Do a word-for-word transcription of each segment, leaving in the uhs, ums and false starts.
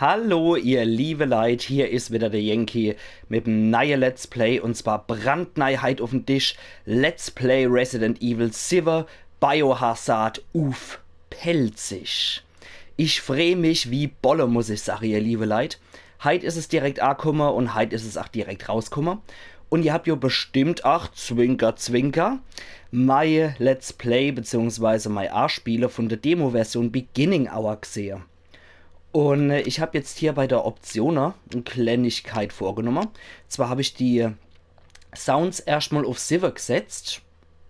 Hallo, ihr liebe Leit, hier is wieder der Yankee mit em neie Let's Play, und zwar brandnei heit uffm Disch: Let's Play Resident Evil siwwe Biohazard uff Pälzisch. Ich free mich wie Bolle, muss ich sage, ihr liebe Leit. Heit is es direkt akumme und heit is es ach direkt rauskumme. Und ihr habt jo bestimmt, ach, Zwinker, Zwinker, mei Let's Play beziehungsweise mei Aspiele von der Demo-Version Beginning Hour gsehe. Und äh, ich hab jetzt hier bei der Optione e Klennigkeit vorgenumme. Zwar hab ich die Sounds erscht mal uff siwwe gsetzt.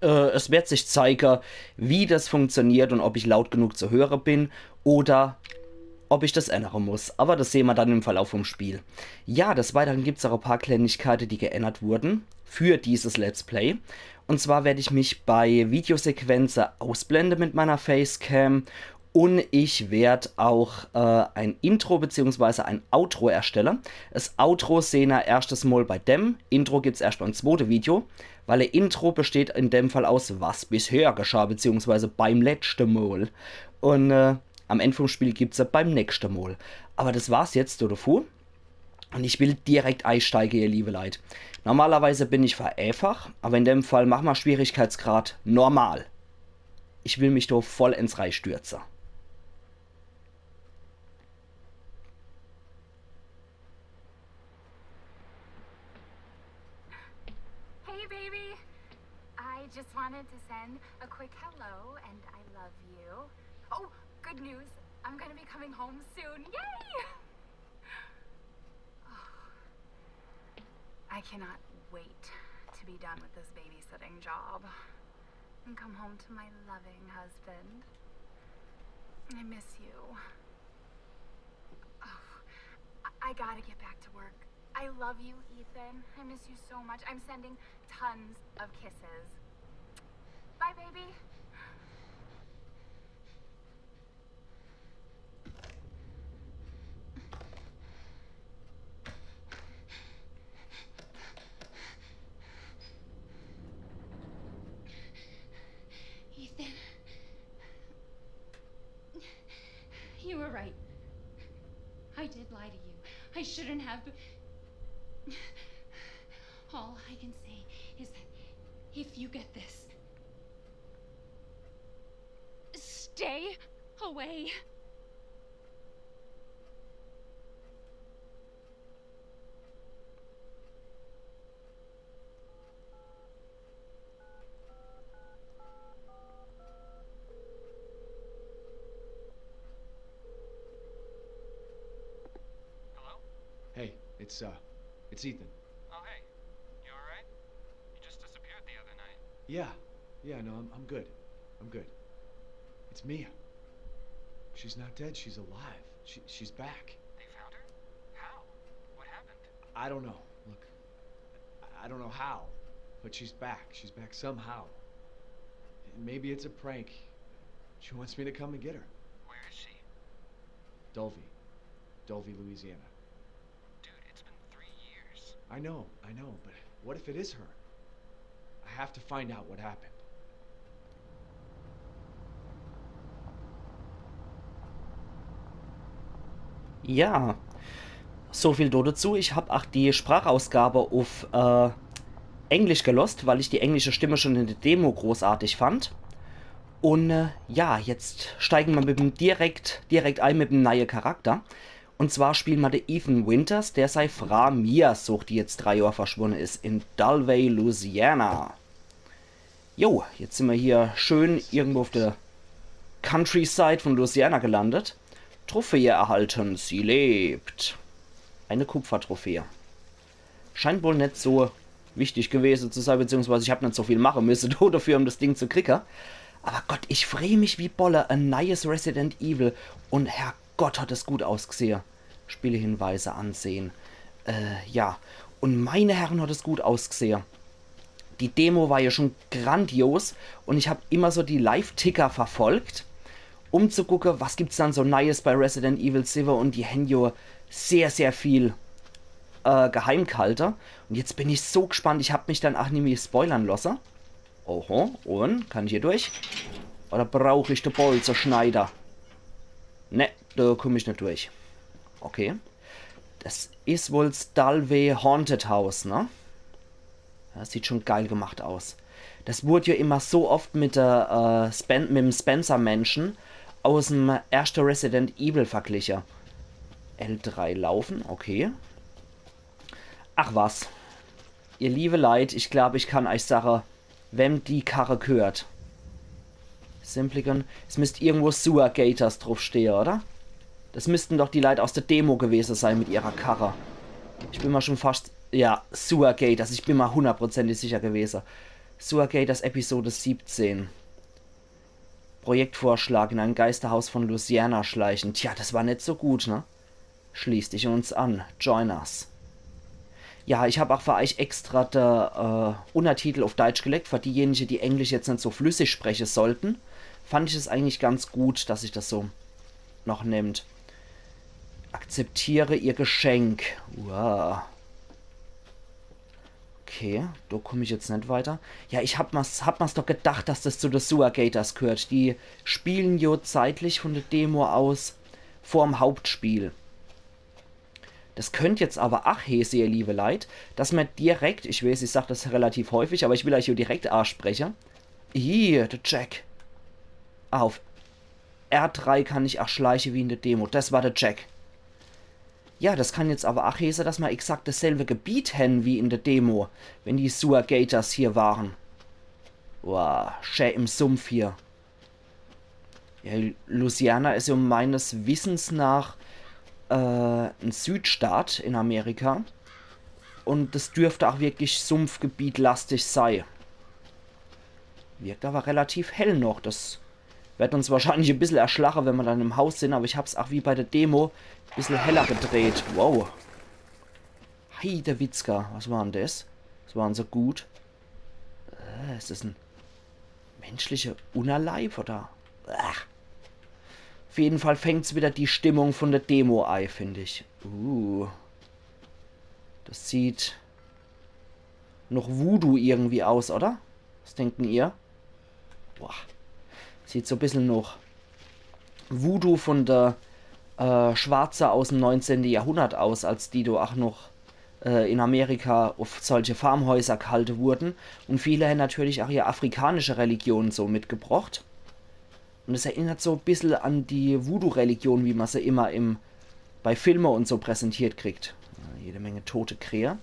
Äh, es werd sich zeige, wie das funktioniert und ob ich laut genug zu höre bin oder ob ich das ännere muss. Aber das sehn mer dann im Verlauf vom Spiel. Ja, des Weiteren gibt's ach e paar Klennigkeite, die geännert wurden für dieses Let's Play. Und zwar werd ich mich bei Videosequenze ausblende mit meiner Facecam und ich werd auch äh, ein Intro beziehungsweise ein Outro erstelle. Es Outro sehn er erschtes Mal bei dem, Intro gibt's erscht beim zwote Video, weil e Intro besteht in dem Fall aus was bisher geschah, beziehungsweise beim letschte Mal. Und äh, am End vom Spiel gibt's er beim nächschte Mal. Aber das war's jetzt, oder fu? Und ich will direkt eisteige, ihr liebe Leit. Normalerweise bin ich für eifach, aber in dem Fall mach mer Schwierigkeitsgrad normal. Ich will mich do vollends reistürze. Hey, baby. I just wanted to send a quick hello and I love you. Oh, good news. I'm gonna be coming home soon. Yay! Oh, I cannot wait to be done with this babysitting job and come home to my loving husband. I miss you. Oh, I, I gotta get back to work. I love you, Ethan. I miss you so much. I'm sending tons of kisses. Bye, baby. Ethan. You were right. I did lie to you. I shouldn't have. All I can say is that if you get this, stay away. Hello? Hey, it's, uh, it's Ethan. Oh, hey. You alright? You just disappeared the other night. Yeah, yeah, no, I'm, I'm good. I'm good. It's Mia. She's not dead, she's alive. She, she's back. They found her? How? What happened? I don't know. Look, I don't know how, but she's back. She's back somehow. Maybe it's a prank. She wants me to come and get her. Where is she? Dulvey. Dulvey, Louisiana. Dude, it's been three years. I know, I know, but what if it is her? I have to find out what happened. Ja, so viel do dazu. Ich hab ach die Sprachausgabe uff äh, Englisch gelosst, weil ich die englische Stimme schon in der Demo großartig fand. Und äh, ja, jetzt steigen mer mit dem direkt, direkt ei mit dem neie Charakter. Und zwar spielen mer de Ethan Winters, der sei Fraa Mia sucht, die jetzt drei Johr verschwunne is in Dulvey, Louisiana. Jo, jetzt sin mer hier schön irgendwo uff de Countryside von Louisiana gelandet. Trophäe erhalten, sie lebt. Eine Kupfertrophäe. Scheint wohl net so wichtig gewese zu sei, beziehungsweise ich hab net so viel mache müsse do dafür, um das Ding zu kriege. Aber Gott, ich free mich wie Bolle, e neies Resident Evil. Und Herrgott, hat es gut ausgsehe. Spielehinweise ansehen. Äh, ja. Und meine Herren, hat es gut ausgsehe. Die Demo war ja schon grandios und ich hab immer so die Live-Ticker verfolgt, um zu gucke, was gibt's dann so Neies bei Resident Evil siwwe, und die hän jo sehr, sehr viel äh, geheim gehalte. Und jetzt bin ich so gespannt, ich hab mich dann ach nimmi spoilern losse. Oho, und? Kann ich hier durch? Oder brauch ich de Bolzeschneider? Ne, do komm ich net durch. Okay. Das is wohl 's Dalvey Haunted House, ne? Das sieht schon geil gemacht aus. Das wurde ja immer so oft mit der, äh, Spen mit dem Spencer Mansion aus dem erschte Resident Evil vergliche. L drei laufen, okay. Ach was. Ihr liebe Leit, ich glaub, ich kann eich sache, wem die Karre g'hört. Simpligan, es misst irgendwo Sewer Gators druffstehe, oder? Das missten doch die Leit aus der Demo gewese sei mit ihrer Karre. Ich bin ma schon fascht, ja, Sewer Gators, ich bin ma hundertprozentig sicher gewese. Sewer Gators Episode siebzehn. Projektvorschlag: In ein Geisterhaus von Louisiana schleichen. Tja, das war net so gut, ne? Schließ dich uns an. Join us. Ja, ich hab auch für euch extra de, äh, Untertitel auf Deutsch gelegt, für diejenigen, die Englisch jetzt nicht so flüssig sprechen sollten. Fand ich es eigentlich ganz gut, dass ich das so noch nimmt. Akzeptiere ihr Geschenk. Wow. Okay, da komm ich jetzt net weiter. Ja, ich hab ma's, hab ma's doch gedacht, dass das zu de Sewer Gators g'hört. Die spielen jo zeitlich von der Demo aus vorm Hauptspiel. Das könnt jetzt aber ach heeße, ihr liebe Leit, dass mer direkt, ich weiß, ich sag das relativ häufig, aber ich will euch hier direkt ansprechen. Hier, der Jack. Ah, auf R drei kann ich ach schleiche wie in der Demo. Das war der Jack. Ja, das kann jetzt aber ach heeße, dass mer exakt dasselbe Gebiet hen wie in der Demo, wenn die Sewer Gators hier waren. Wow, schä im Sumpf hier. Ja, Louisiana is ja meines Wissens nach, äh, ein Südstaat in Amerika. Und das dürfte auch wirklich Sumpfgebiet-lastig sei. Wirkt aber relativ hell noch. Das wird uns wahrscheinlich ein bisschen erschlache, wenn wir dann im Haus sind. Aber ich hab's auch wie bei der Demo ein bisschen heller gedreht. Wow. Heidewitzka, was war denn das? Das waren so gut. Äh, ist das ein menschlicher Unterleib oder? Ach. Auf jeden Fall fängt's wieder die Stimmung von der Demo ei, find ich. Uh. Das sieht noch Voodoo irgendwie aus, oder? Was denken ihr? Boah. Sieht so ein bisschen noch Voodoo von der, äh, Schwarze aus dem neunzehnten Jahrhundert aus, als die do auch noch, äh, in Amerika auf solche Farmhäuser gehalten wurden. Und viele haben natürlich auch ihre afrikanische Religion so mitgebracht. Und es erinnert so ein bisschen an die Voodoo-Religion, wie man sie immer im, bei Filmen und so präsentiert kriegt. Ja, jede Menge tote Krähe.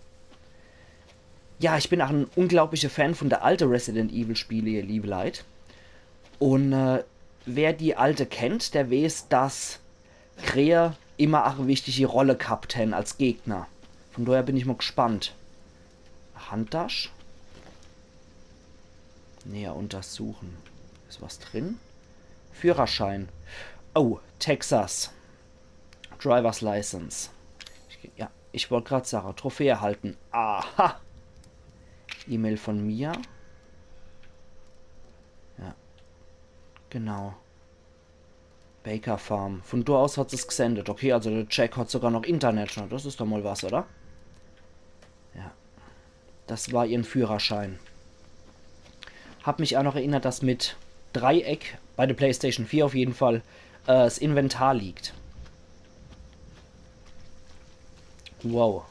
Ja, ich bin auch ein unglaublicher Fan von der alte Resident Evil Spiele, ihr liebe Leit. Und, äh, wer die alte kennt, der weiß, dass Krähe immer auch eine wichtige Rolle gehabt haben als Gegner. Von daher bin ich mal gespannt. Handtasch. Näher untersuchen. Ist was drin? Führerschein. Oh, Texas. Driver's License. Ich, ja, ich wollte gerade sagen, Trophäe erhalten. Aha! E-Mail von Mia. Ja. Genau. Baker Farm. Von dort aus hat es gesendet. Okay, also der Jack hat sogar noch Internet. Na, das ist doch mal was, oder? Ja. Das war ihren Führerschein. Hab mich auch noch erinnert, dass mit Dreieck bei der PlayStation vier auf jeden Fall, äh, das Inventar liegt. Wow.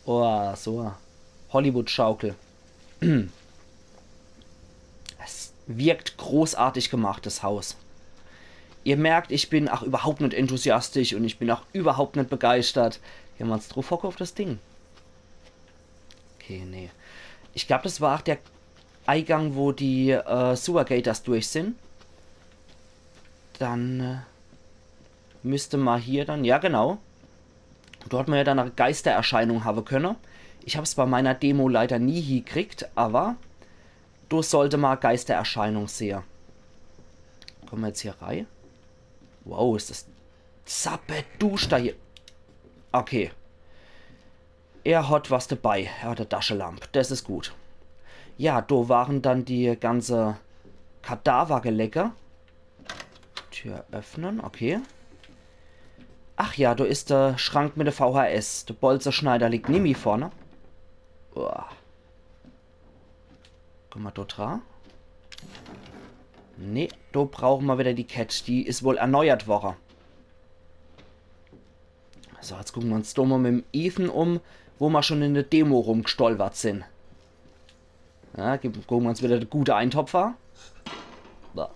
Oh, so. Hollywood-Schaukel. Es wirkt großartig gemacht, das Haus. Ihr merkt, ich bin auch überhaupt nicht enthusiastisch und ich bin auch überhaupt nicht begeistert. Gehen wir uns drauf hocke auf das Ding. Okay, nee. Ich glaub, das war auch der Eingang, wo die, äh, Sewer Gators durch sind. Dann, äh, müsste man hier dann, ja genau. Dort hat man ja dann eine Geistererscheinung haben können. Ich hab's bei meiner Demo leider nie hiekriegt, aber do sollte man Geistererscheinung sehen. Kommen wir jetzt hier rein? Wow, ist das zappeduster hier. Okay. Er hat was dabei. Er hat eine Taschelamp. Das ist gut. Ja, do waren dann die ganze Kadavergelecker. Tür öffnen, okay. Ach ja, do ist der Schrank mit der V H S. Der Bolzenschneider liegt nimmi vorne. Uah. Guck mal, dort dra. Nee, do brauchen wir wieder die Cat. Die ist wohl erneuert worden. So, jetzt gucke mer uns do mol mit em Ethan um, wo mer schun in de Demo rumgestolpert sin. Ja, geb-, gucke mer uns widder de gute Eintopf a. Bah.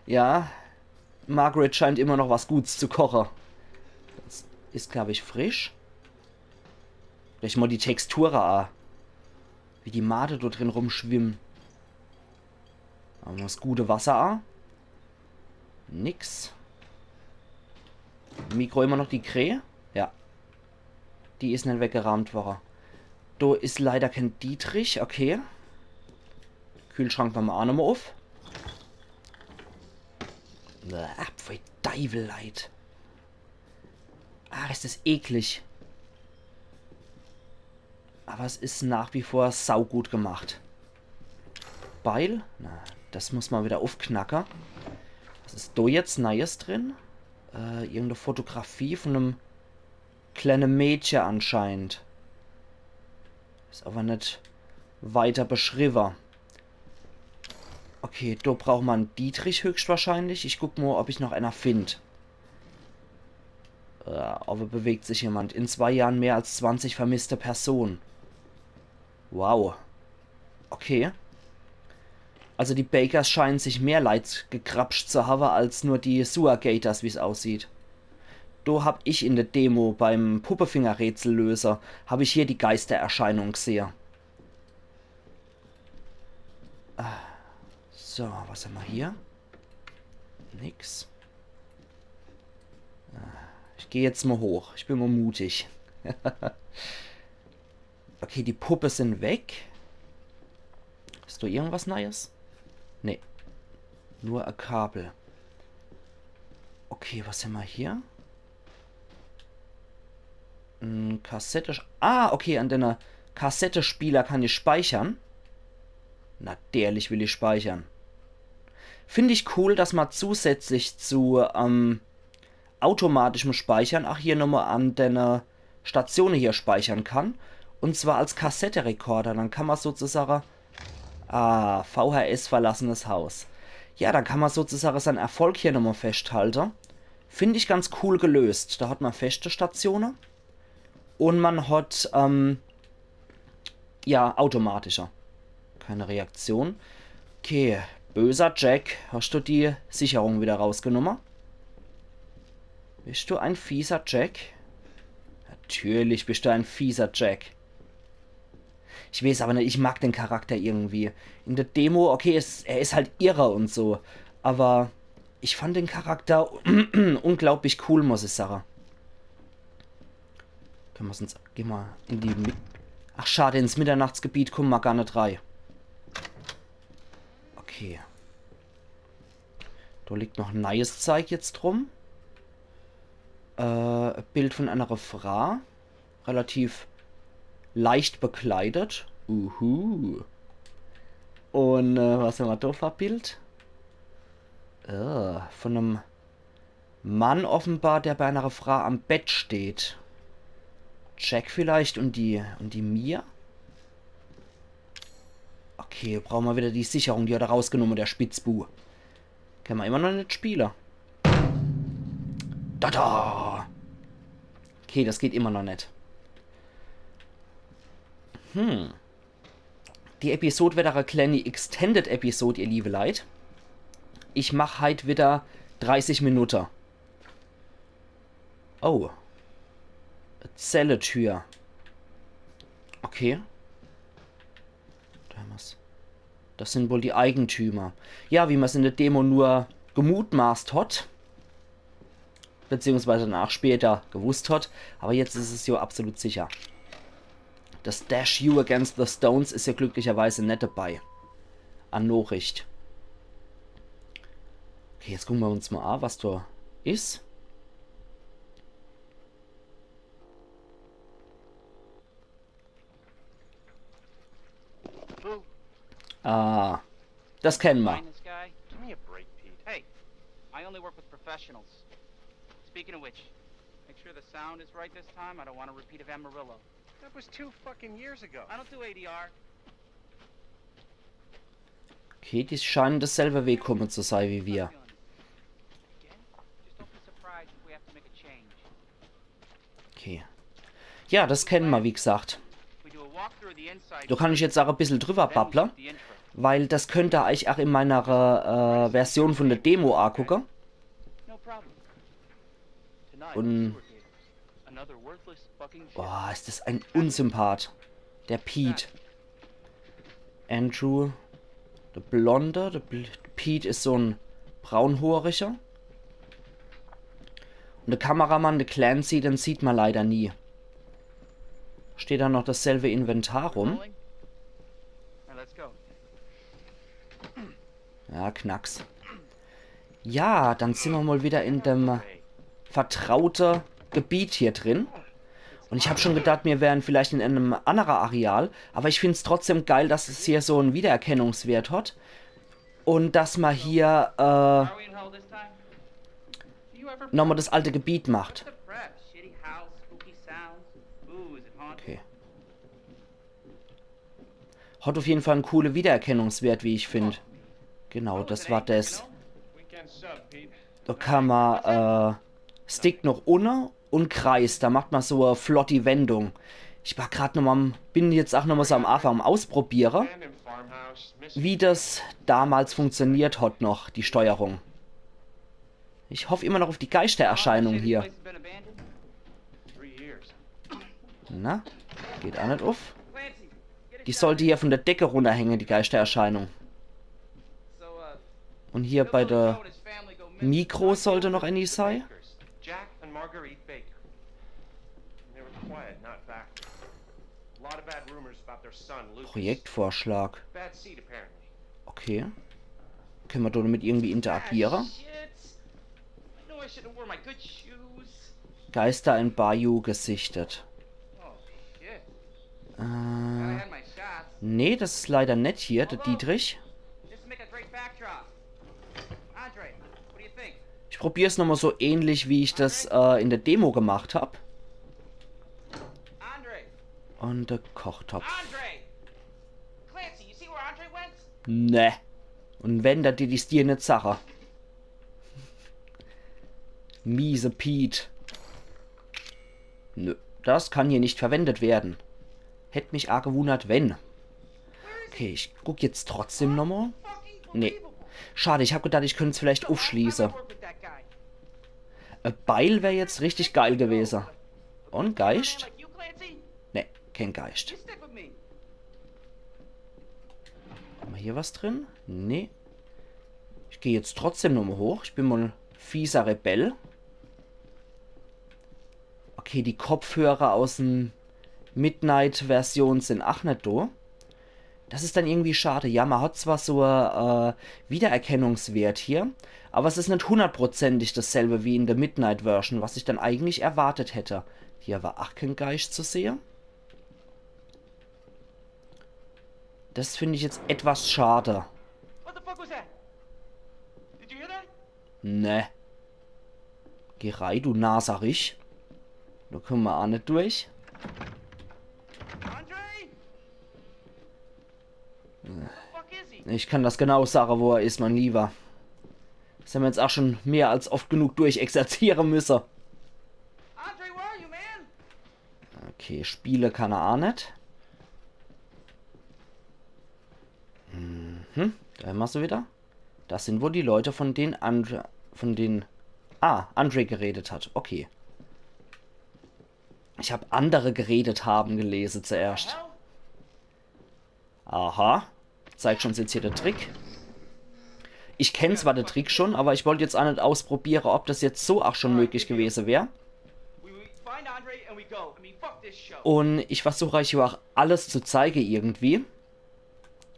Ja, Margaret scheint immer noch was Guts zu koche. Das is, glaab ich, frisch. Vielleicht mol die Textur a. Wie die Made do drin rumschwimme. Awwer das gute Wasser a. Nix. Mikro immer noch die Kräh? Ja. Die is net weggeraamt worre. Do is leider kän Dietrich, okay. Kühlschrank mache mer a nochmol uff. Bäh, pfui Deiwel, Leit. Ah, is das eklig. Awwer es is nach wie vor saugut gemacht. Beil? Na, das muss mer widder uffknacke. Was is do jetzt Neies drin? Äh, irgend e Fotografie vun em kleene Mädche anscheinend. Is awwer net weiter beschriwwe. Okay, do brauch mer en Dietrich höchstwahrscheinlich. Ich guck mol, ob ich noch eener find. Äh, awwer bewegt sich jemand? In zwei Jahren mehr als zwanzig vermisste Personen. Wow. Okay. Also die Bakers scheinen sich mehr Leit gekrapscht zu hawwe als nur die Sewer Gators, wie's aussieht. Do hab ich in de Demo beim Puppefinger-Rätsel löse, hab ich hier die Geistererscheinung gsehe. Ah, so, was hammer hier? Nix. Ah, ich geh jetzt mol hoch. Ich bin mol mutig. Okay, die Puppe sin weg. Is do irgendwas Neies? Nee. Nur e Kabel. Okay, was hammer hier? Hm, Kassette. Ah, okay, an denne Kassettespieler kann ich speichere. Natürlich will ich speichere. Find ich cool, dass mer zusätzlich zu, ähm, automatischem Speichere ach hier nochmol an denne Statione hier speichere kann. Un zwar als Kassetterekorder. Dann kann mer sozusage, ah, V H S verlassenes Haus. Ja, dann kann mer sozusage sein Erfolg hier nochmol feschthalte. Find ich ganz cool gelöst. Do hat mer feschte Statione. Un mer hat, ähm, ja, automatischer. Keine Reaktion. Okay, böser Jack. Hast du die Sicherung wieder rausgenommen? Bist du ein fieser Jack? Natürlich bist du ein fieser Jack. Ich weiß aber nicht, ich mag den Charakter irgendwie. In der Demo, okay, es, er is halt irre und so. Aber ich fand den Charakter unglaublich cool, muss ich sagen. Können mer sonst, geh mer in die Mit-, ach schade, ins Mitternachtsgebiet kommen mer gar net rei. Okay. Da liegt noch neies Zeig jetzt rum. Äh, Bild von einer Frau. Relativ leicht bekleidet. Uhu. Und, äh, was hammer da für e Bild? Äh, von einem Mann offenbar, der bei einer Frau am Bett steht. Jack vielleicht und die, und die Mia? Okay, brauchen mer wieder die Sicherung, die hat er rausgenommen, der Spitzbu. Kann mer immer noch net spiele. Da, da! Okay, das geht immer noch net. Hm. Die Episode wird ach e kleine Extended Episode, ihr liebe Leit. Ich mach heit wieder dreißig Minute. Oh. Zelletür. Okay. Da hammer's. Das sind wohl die Eigentümer. Ja, wie mer's in der Demo nur gemutmaßt hat. Beziehungsweise danach später gewusst hat. Aber jetzt is es jo absolut sicher. Das Dash You Against the Stones is jo glücklicherweise net dabei. An Nachricht. Okay, jetzt gucke mer uns mal a, was da is. Ah, das kennen mer. Finest guy. Give me a break, Pete. Hey, I only work with professionals. Speaking of which, make sure the sound is right this time. I don't want a repeat of Amarillo. That was two fucking years ago. I don't do A D R. Okay, die scheinen dasselbe Weg kumme zu sei wie mir. Again? Okay. Ja, das kenne ma, wie gesagt. Do kann ich jetzt ach e bissel drüber babble, weil das könnt ihr euch ach in meiner äh, Version von der Demo angucke. Un boah, is das ein Unsympath. Der Pete. Andrew, der Blonde. Der Bl Pete is so en Braunhooriger. Un der Kameramann, der Clancy, den sieht ma leider nie. Steht do noch dasselbe Inventar rum? Ja, Knacks. Ja, dann sin ma mal wieder in dem vertraute Gebiet hier drin. Un ich hab schon gedacht, mir wären vielleicht in einem annere Areal, aber ich find's trotzdem geil, dass es hier so en Wiedererkennungswert hat. Un dass ma hier äh, nochmal das alte Gebiet macht. Okay. Hat auf jeden Fall en coole Wiedererkennungswert, wie ich find. Genau, das war das. Do kann ma äh, Stick noch unne un Kreis. Do macht ma so e flotti Wendung. Ich war grad noch mal, am- bin jetzt ach noch mal so am Anfang am Ausprobiere, wie das damals funktioniert hat noch, die Steuerung. Ich hoff immer noch auf die Geistererscheinung hier. Na? Geht ach net uff. Die sollte hier von der Decke runnerhänge, die Geistererscheinung. Un hier bei der Mikro sollte noch äni sei. Jack and Marguerite Baker. They were quiet, not backward. A lot of bad rumors about their son, Lucas. Projektvorschlag. Bad seed, apparently. Okay. Kenne ma damit irgendwie interagiere? Ah, shit. I know I should have worn my good shoes. Geister in Bayou gesichtet. Oh, shit. Äh, nee, das is leider net hier, der Dietrich. This would make a great backdrop. Andre, what do you think? Ich probier's nochmal so ähnlich, wie ich das äh, in der Demo gemacht hab. Andre. Un der Kochtopf. Andre! Clancy, you see where Andre went? Ne. Un wenn, dann dät ich's dir net sache. Miese Pete. Nö, das kann hier nicht verwendet werden. Hätt mich aa gewundert, wenn. Okay, ich guck jetzt trotzdem nochmal. Nee. Schade, ich hab gedacht, ich könnt's vielleicht uffschließe. E Beil wär jetzt richtig geil gewese. Un Geischt? Nee, kein Geischt. Hammer hier was drin? Nee. Ich geh jetzt trotzdem nochmal hoch. Ich bin mal en fieser Rebell. Okay, die Kopfhörer aus em Midnight-Version sin ach net do. Das is dann irgendwie schade. Ja, ma hat zwar so e äh, Wiedererkennungswert hier, aber es is net hundertprozentig dasselbe wie in der Midnight-Version, was ich dann eigentlich erwartet hätt. Hier war ach kein Geischt zu sehe. Das find ich jetzt etwas schade. What the fuck was that? Did you hear that? Ne. Geh rei, du Nasarich. Do kumme ma aa net durch. Andre? Fuck is he? Ich kann das genau sage, wo er is, mein Lieber. Das hämmer jetzt ach schon mehr als oft genug durchexerziere müsse. Andre, where are you, man? Okay, spiele kann er aa net. Mhm, do hämmer se wieder. Das sin wohl die Leute, von denen Andre, von denen, ah, Andre geredet hat. Okay. Ich hab andere geredet haben gelese zuerscht. Aha. Zeigt uns jetzt hier der Trick. Ich kenn zwar der Trick schon, aber ich wollt jetzt aa net ausprobiere, ob das jetzt so ach schon möglich gewese wär. We, we find Andre and we go. I mean, fuck this show. Un ich versuch euch hier ach alles zu zeige irgendwie,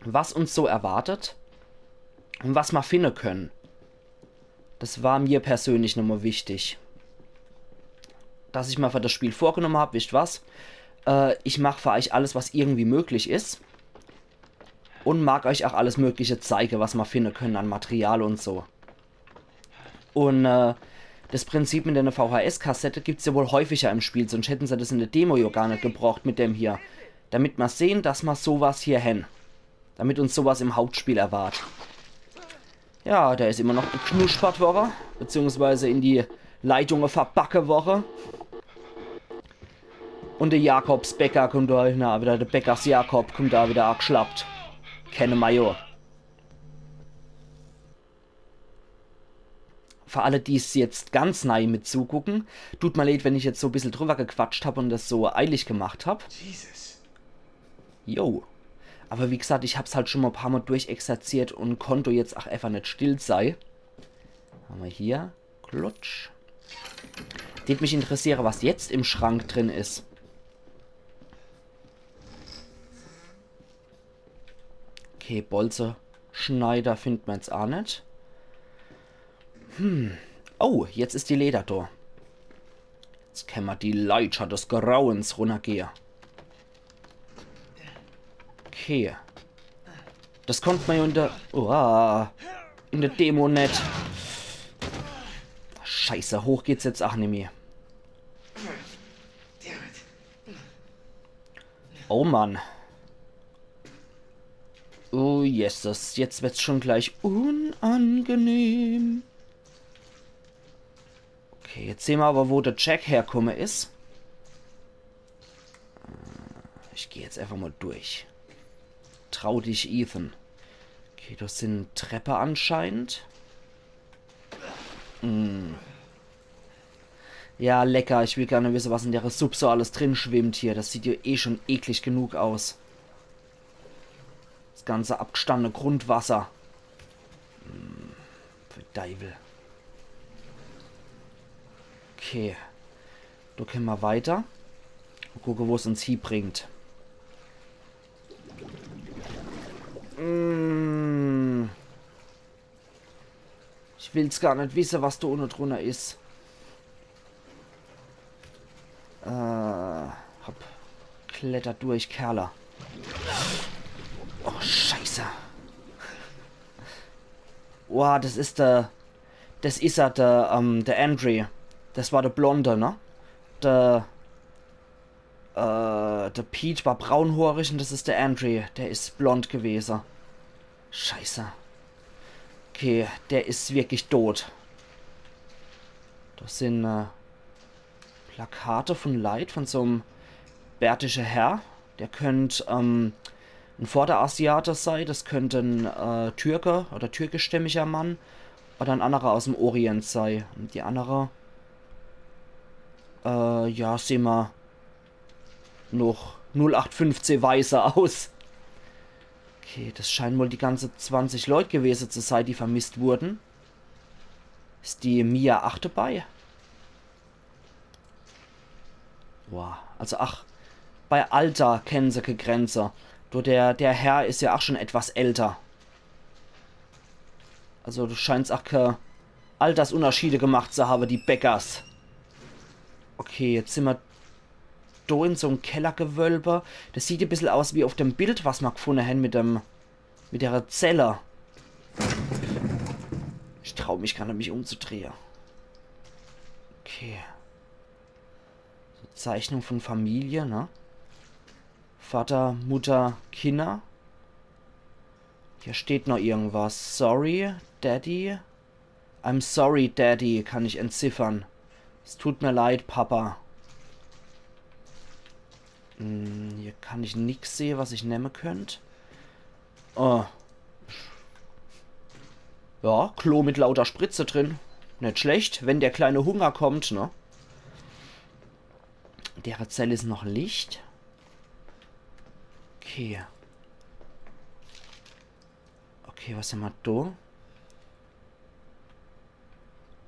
was uns so erwartet un was ma finne können. Das war mir persönlich nochmal wichtig. Dass ich ma für das Spiel vorgenomme hab, wisst was? Äh, ich mach für euch alles, was irgendwie möglich is. Un mag euch ach alles Mögliche zeige, was ma finne können an Material un so. Un äh, das Prinzip mit ener V H S-Kassette gibt's ja wohl häufiger im Spiel, sonst hätten se das in der Demo ja gar net gebrocht mit dem hier. Damit ma sehen, dass ma so was hier hen. Damit uns so was im Hauptspiel erwart. Ja, der is immer noch geknuspert worre, beziehungsweise in die Leitunge verbacke worre. Un de Jakobsbäcker kummt do, na, wieder de Bäckers Jakob kummt do wieder ageschlappt. Kenne ma jo. Für alle, die's jetzt ganz nei mit zugucke, tut mer leed, wenn ich jetzt so bissel drüber gequatscht hab un das so eilig gemacht hab. Jesus. Jo. Aber wie gesagt, ich hab's halt schon mal paar Mal durchexerziert un konnt jetzt ach einfach net still sei. Hammer hier. Klutsch. Tät mich interessiere, was jetzt im Schrank drin is. Okay, Bolzeschneider findt ma jetzt ach net. Hm. Oh, jetzt is die Leder do. Jetzt kenne ma die Leiter des Grauens runnergehe. Okay. Das konnt ma jo in der, uah, in der Demo net. Scheiße, hoch geht's jetzt ach nimmi. Oh Mann. Oh Jesus, jetzt wird's schon gleich unangenehm. Okay, jetzt sehn ma aber, wo der Jack herkomme is. Äh, ich geh jetzt einfach mal durch. Trau dich, Ethan. Okay, das sin Treppe anscheinend. Hm. Ja, lecker. Ich will gerne wisse, was in der Supp so alles drin schwimmt hier. Das sieht ja eh schon eklig genug aus. Das ganze abgestandene Grundwasser. Hm, für Deiwel. Okay. Do kenne ma weiter. Gucke, wo's uns hiebringt. Mm. Ich will's gar net wisse, was do unne drunner is. Äh, hopp. Kletter durch, Kerle. Oh, Scheiße. Wow, das is der, das is ja der, ähm, der Andrew. Das war der Blonde, ne? Der, äh, der Pete war braunhoorig un das is der Andrew. Der is blond gewese. Scheiße. Okay, der is wirklich tot. Das sin, äh, Plakate von Leit, von so'm bärtische Herr. Der könnt, ähm, en Vorderasiate sei, das könnt en, äh, Türke oder türkischstämmiger Mann oder en annerer aus'm Orient sei. Un die annere, äh, ja, sehn ma noch null acht fünfzehn weiße aus. Okay, das scheinen wohl die ganze zwanzig Leut gewese zu sei, die vermisst wurden. Is die Mia ach dabei? Wow, also ach, bei Alter kennen se kä Grenze. Du, der, der Herr is ja ach schon etwas älter. Also du scheinst ach kä Altersunterschiede gemacht zu habe, die Bäckers. Okay, jetzt sin ma do in so'm Kellergewölbe. Das sieht e bissel aus wie auf dem Bild, was ma gefunne hen mit dem, mit der Zelle. Ich trau mich gar net, mich umzudrehe. Okay. So Zeichnung von Familie, ne? Vater, Mutter, Kinder. Hier steht noch irgendwas. Sorry, Daddy. I'm sorry, Daddy, kann ich entziffern. Es tut mir leid, Papa. Hm, hier kann ich nix sehe, was ich nemme könnt. Oh. Ja, Klo mit lauter Spritze drin. Net schlecht, wenn der kleine Hunger kommt, ne? In dere Zell is noch Licht. Okay. Okay, was hammer do?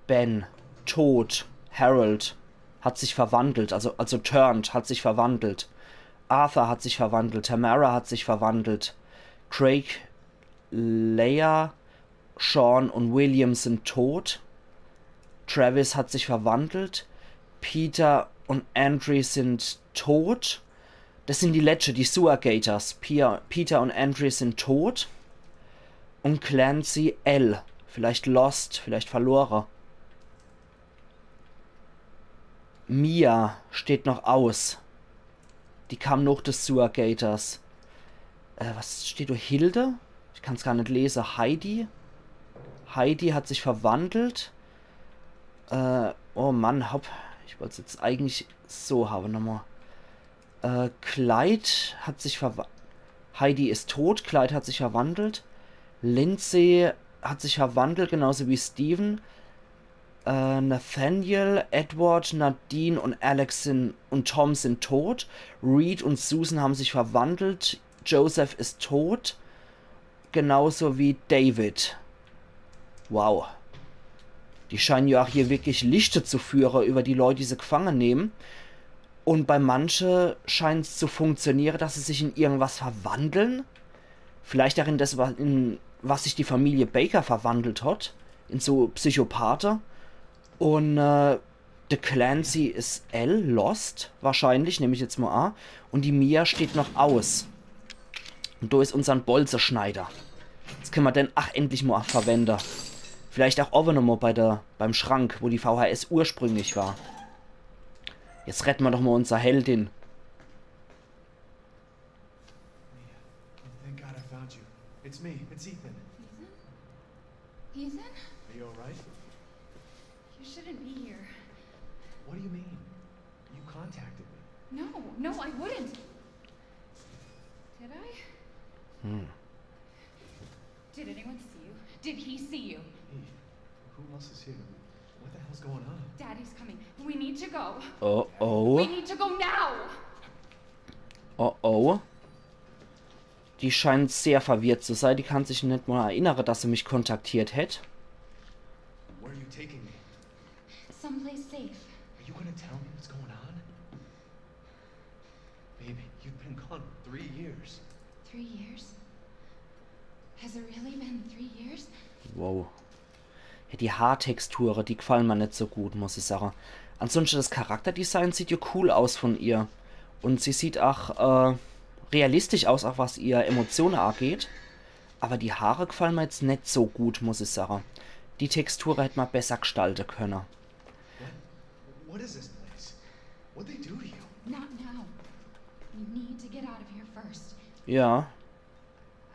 Ben, tot. Harold hat sich verwandelt, also, also turned, hat sich verwandelt. Arthur hat sich verwandelt, Tamara hat sich verwandelt. Craig, Leah, Sean und William sind tot. Travis hat sich verwandelt. Peter und Andrew sind tot. Das sind die letschte, die Sewer Gators. Pia-, Peter und Andrew sind tot. Und Clancy L. Vielleicht lost, vielleicht verlore. Mia steht noch aus. Die kam noch des Sewer Gators. Äh, was steht do? Hilde? Ich kann's gar net lese. Heidi? Heidi hat sich verwandelt. Äh, Oh Mann, hopp. Ich wollt's jetzt eigentlich so hawe nochmal. Äh, Clyde hat sich verwa-, Heidi ist tot, Clyde hat sich verwandelt. Lindsay hat sich verwandelt, genauso wie Steven. Äh, Nathaniel, Edward, Nadine und Alex sind, und Tom sind tot. Reed und Susan haben sich verwandelt. Joseph ist tot. Genauso wie David. Wow. Die scheinen ja auch hier wirklich Liste zu führen über die Leute, die sie gefangen nehmen. Und bei manche scheint's zu funktionieren, dass sie sich in irgendwas verwandeln. Vielleicht auch in das, wa-, in was sich die Familie Baker verwandelt hat. In so Psychopathe. Und, äh, de Clancy is L, lost, wahrscheinlich, nehm ich jetzt mal an. Und die Mia steht noch aus. Und do is unsern Bolzeschneider. Jetzt könne mer den ach endlich mal verwende. Vielleicht auch owwe nochmal bei der, beim Schrank, wo die V H S ursprünglich war. Jetzt rette mer doch mal unser Heldin. Mia, thank God I found you. It's me, it's Ethan. Ethan? Ethan? Are you all right? You shouldn't be here. What do you mean? You contacted me. No, no, I wouldn't. Did I? Hm. Did anyone see you? Did he see you? Hey, who else is here? What the hell's going on? Daddy's coming. We need to go. Oh, oh. We need to go now. Oh, oh. Die scheint sehr verwirrt zu sein. Die kann sich net mal erinnere, dass sie mich kontaktiert hätt. Where are you taking me? Someplace safe. Are you gonna tell me what's going on? Baby, you've been gone three years. Three years? Has it really been three years? Wow. Ja, die Haartexture, die gefallen mir net so gut, muss ich sagen. Ansonsten, das Charakterdesign sieht ja cool aus von ihr. Und sie sieht auch, äh, realistisch aus, auch was ihr Emotionen angeht. Aber die Haare gefallen mir jetzt net so gut, muss ich sagen. Die Textur hätt man besser gestalten können. What? What is this place? What'd they do to you? Not now. We need to get out of here first. Ja.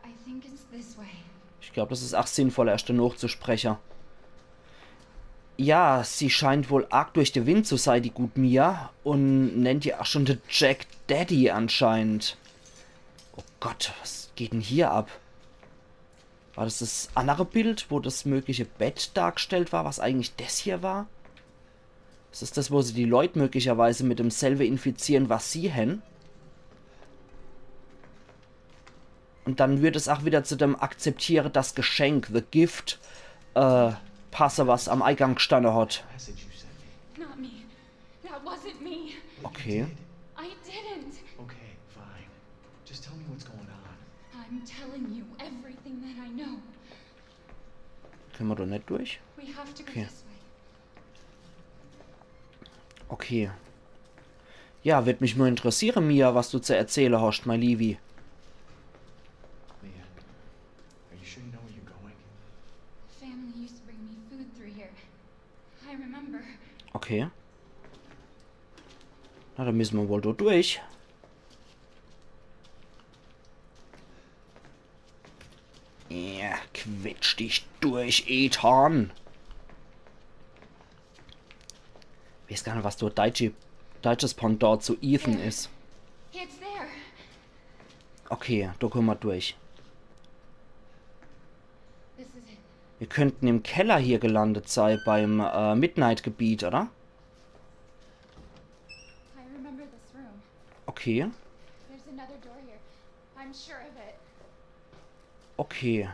I think it's this way. Ich glaub, das is ach sinnvoll, erscht danach zu sprechen. Ja, sie scheint wohl arg durch de Wind zu sein, die gut Mia, und nennt ja ach schon de Jack Daddy anscheinend. Oh Gott, was geht denn hier ab? War das das andere Bild, wo das mögliche Bett dargestellt war, was eigentlich das hier war? Is das das, wo sie die Leut möglicherweise mit demselbe infizieren, was sie hen? Und dann würd es auch wieder zu dem Akzeptiere das Geschenk, the gift, äh, passe, was am Eingang gestanne hat. Message you sent me. Not me. That wasn't me. Okay. I didn't. Okay, fine. Just tell me what's going on. I'm telling you everything that I know. Können wir da nicht durch? We have to go this way. Okay. Ja, wird mich nur interessieren, Mia, was du zu erzählen hast, mein Liebi. Mia, are you sure you know where you're going? Family used to bring me food through here. I remember. Okay. Na, dann müssen wir wohl dort durch. Ja, quetsch dich durch, Ethan. Ich weiß gar nicht, was dort deutsche, deutsches Pendant zu Ethan is. It's there. Okay, da kommen wir durch. This is it. Wir könnten im Keller hier gelandet sein, beim, äh, Midnight-Gebiet, oder? I remember this room. Okay. There's another door here. I'm sure of it. Okay.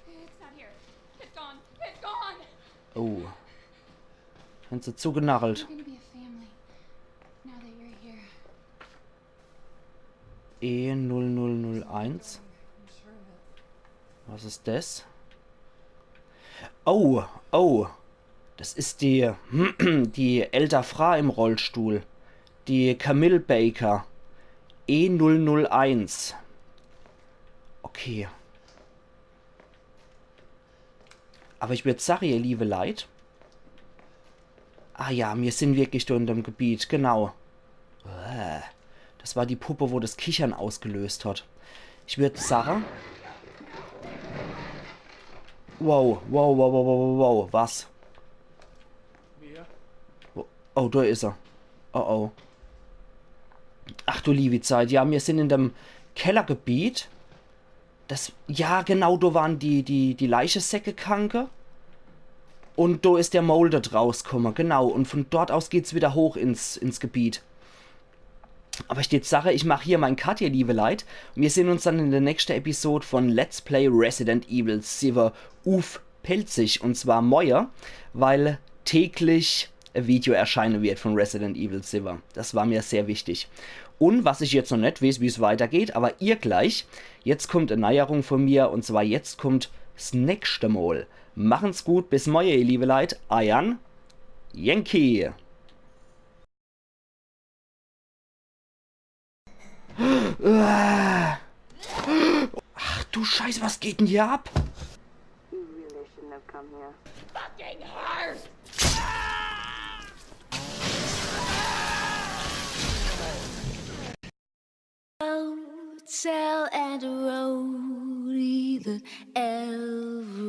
It's not here. It's gone. It's gone. Oh. Sind sie zugenagelt. We're gonna be a family now that you're here. E null null null eins. Was is das? Oh, oh. Das is die, die älter Frau im Rollstuhl. Die Camille Baker. E null null eins. Okay. Aber ich würd sagen, ihr liebe Leit. Ah ja, wir sind wirklich da in dem Gebiet, genau. Äh, das war die Puppe, wo das Kichern ausgelöst hat. Ich würd sagen. Wow, wow, wow, wow, wow, wow, wow, was? Oh, do is er. Oh, oh. Ach du liewi Zeit. Ja, mir sin in dem Kellergebiet. Das, ja, genau, do waren die, die, die Leichesäcke, Kanke. Un do is der Molded rauskumme, genau. Un von dort aus geht's wieder hoch ins, ins Gebiet. Aber ich würd sage, ich mach hier mein Cut, ihr liewe Leit. Un mir sehn uns dann in der nächste Episode von Let's Play Resident Evil siwwe uff Pälzisch. Un zwar moie, weil täglich e Video erscheine wird von Resident Evil siwwe. Das war mir sehr wichtig. Un was ich jetzt noch net weeß, wie's weitergeht, aber ihr gleich. Jetzt kummt e Neierung von mir, un zwar jetzt kummt 's nächste Mol. Machen's gut, bis moie, ihr liewe Leit. Eiern Yankee. Ach du Scheiße, was geht denn hier ab? You really shouldn't have come here. Hotel and a roadie that everybody